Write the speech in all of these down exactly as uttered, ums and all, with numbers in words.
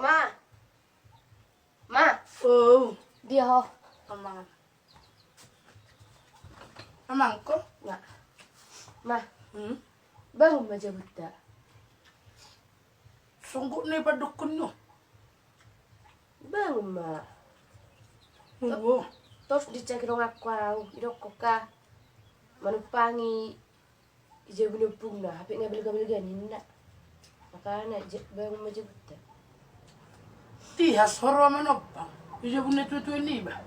Ma. Ma. Oh. Dia ho. Amang. Amang ko? Ma. Ma. Hmm? Bangun ma jabunta. Songgot na i pandokon ho. Bangun ma. Oh. Tos dicaki donganku au, didokkon ka manumpangi i jabu ni ompungna, hape nga belga-belga ninna. Makana bangun ma jabunta. Tihas ho roha manompa i jabu ni tua-tua niba.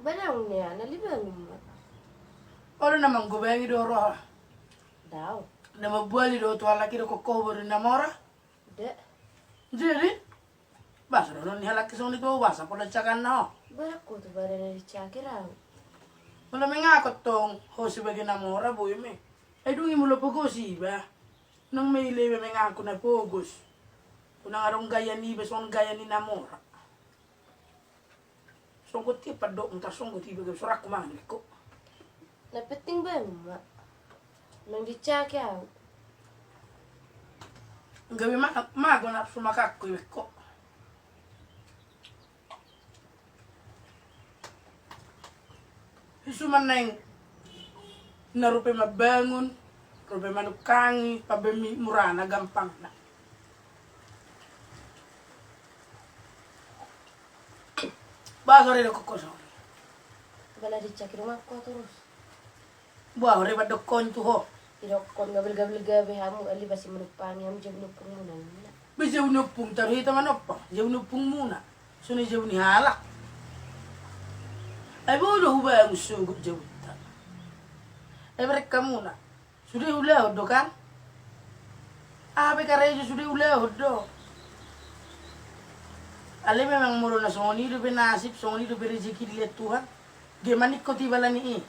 Bangun na, na le bangun ma. Olo na manggobangi do roha. Dao. Na mambuali do tu halak i do kokko boru na mora. Da. Jadi, basa do ni halak i songon i tu basa pola cakan na ho. Barakku tu badan na dicaki rau. Molo mengaku tong ho sebagai na mora boi me. Ai dung i molo pogos iba. Nang maila iba mengaku na pogos. Unang adong gaya niba songon gaya ni na mora. Songgot i pandok mutar songgot iba gabe sorakku mangan ikko. Na penting bangun ma. Nang dicaki au. Gabe ma, mago na sumakakku iba ikko. Suman naeng na rupe mambangun, rupe manungkangi, pabemi murana gampangna. Bah, sore do kokko sore. Bala dicaki rumahku terus. Bah, ore ba dokkon tu ho. Didokkon gabel-gabel gabe hamu, ali basi manumpangi hamu jabu ni ompungmuna. Be jabu ni ompung taru hita manopang, jabu ni ompungmuna. Songon i jabu ni halak. Ai boi do hubangun sogot jabunta. Ai berek hamuna. Sude ulahon do kan. Aha pe karejo sude ulahon do. Alai memang molo na songon i dope nasib, songon i dope rezeki dilehon Tuhan. Ge maningkot iba ala ni i.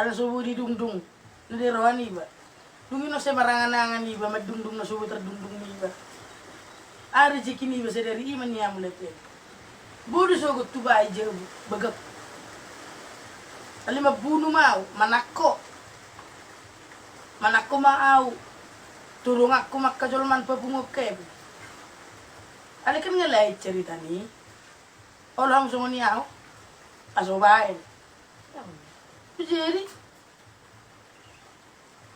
Ala so boi didungdung. Na di roha niba. Dung i na sai marangan-angan iba mandungdung na so boi tardungdung niba. Aha rezeki niba sadari i ma nian mulai pe. Boi do sogot tubai jabu bagak. Alai mambunu ma au, manangko. Manangko ma au. Tu donganku ma angka jolma na papunguon kepu. Alai kan nga lain cerita ni. Olo hamu songon i au. Aso baen. Jadi.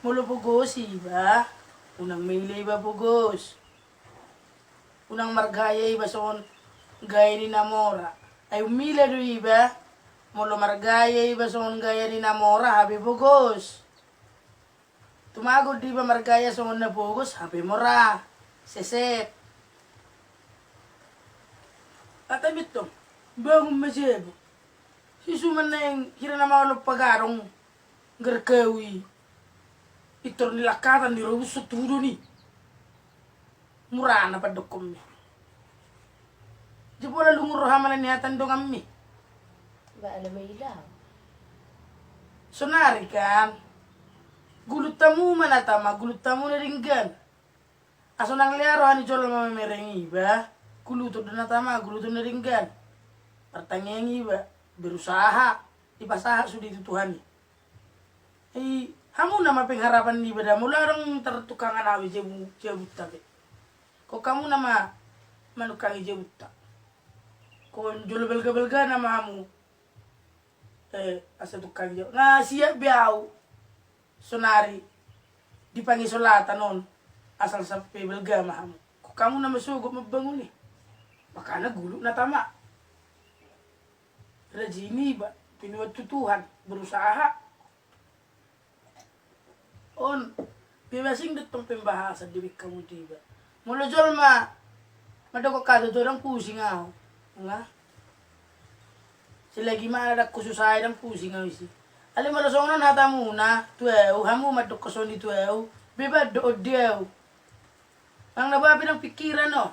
Molo pogos iba, unang maila iba pogos. Unang margaya iba songon gaya ni na mora. Ai ummila do iba, molo margaya iba songon gaya ni na mora, hape pogos. Tumagon do iba margaya songon na pogos, hape mora. Seset. Hata bintong, bangun ma jabu. Sisuman naeng hira na maolop pagadong. Garkau i. Intor ni langkatan di robuson tu hudon i. Murana pandokkonmi. Jebola lungun roham ala ni hata ni donganmi. Ba ala maila. Sonari kan. Gulut hamu ma na tama, gulut hamu na denggan. Aso nang lea roha ni jolma mamereng iba, guluton do na tama, guluton na denggan. Martangiang iba, berusaha, dipasahat sude tu Tuhan i. I, hamu nama pengharapan niba da, molo adong tartukkangan au i jabu, jabunta be. Ko hamu nama manungkangi jabunta. Ko jolo balga-balga nama hamu. Eh, asa tukkangi jabu. Nga siap be au. Sonari di pangisolatan on. Asal sampe balga ma hamu. Ko hamu nama sogot mambangun i. Makana gulut na tama. Rajin iba, pinuat tu Tuhan, berusaha. On, bebas i do tong pembahasan di bingkamu tu iba. Molo jolma mandok hata tu ho, ndang pusing au. Nga. Selagi ma ndang hususai, ndang pusing au isi. Alai molo songon on hatamuna tu au, hamu mandok songon i tu au, bebas do on di au. Nang na boha pe ndang pikiran on.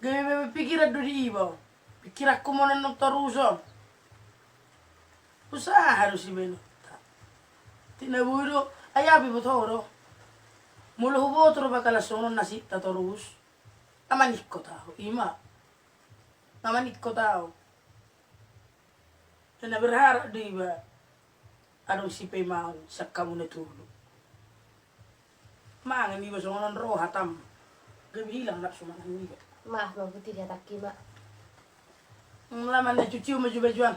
Gabe pikiran do di iba on. Pikiranku molo ndang torus on. Usaha do sibaenonta. Tina boi do, ai api boto do. Molo huboto do bakala songon on nasinta torus. Nga maningkot au, ima. Nga maningkot au. Nga berharap do iba. Adong sipaimaon sian hamu na tolu. Mangan iba songon on ro hatam. Gabe hilang nafsu mangan iba. Maaf ma Puti, dihatangki ma. Mula ma na cuci baju-bajuan.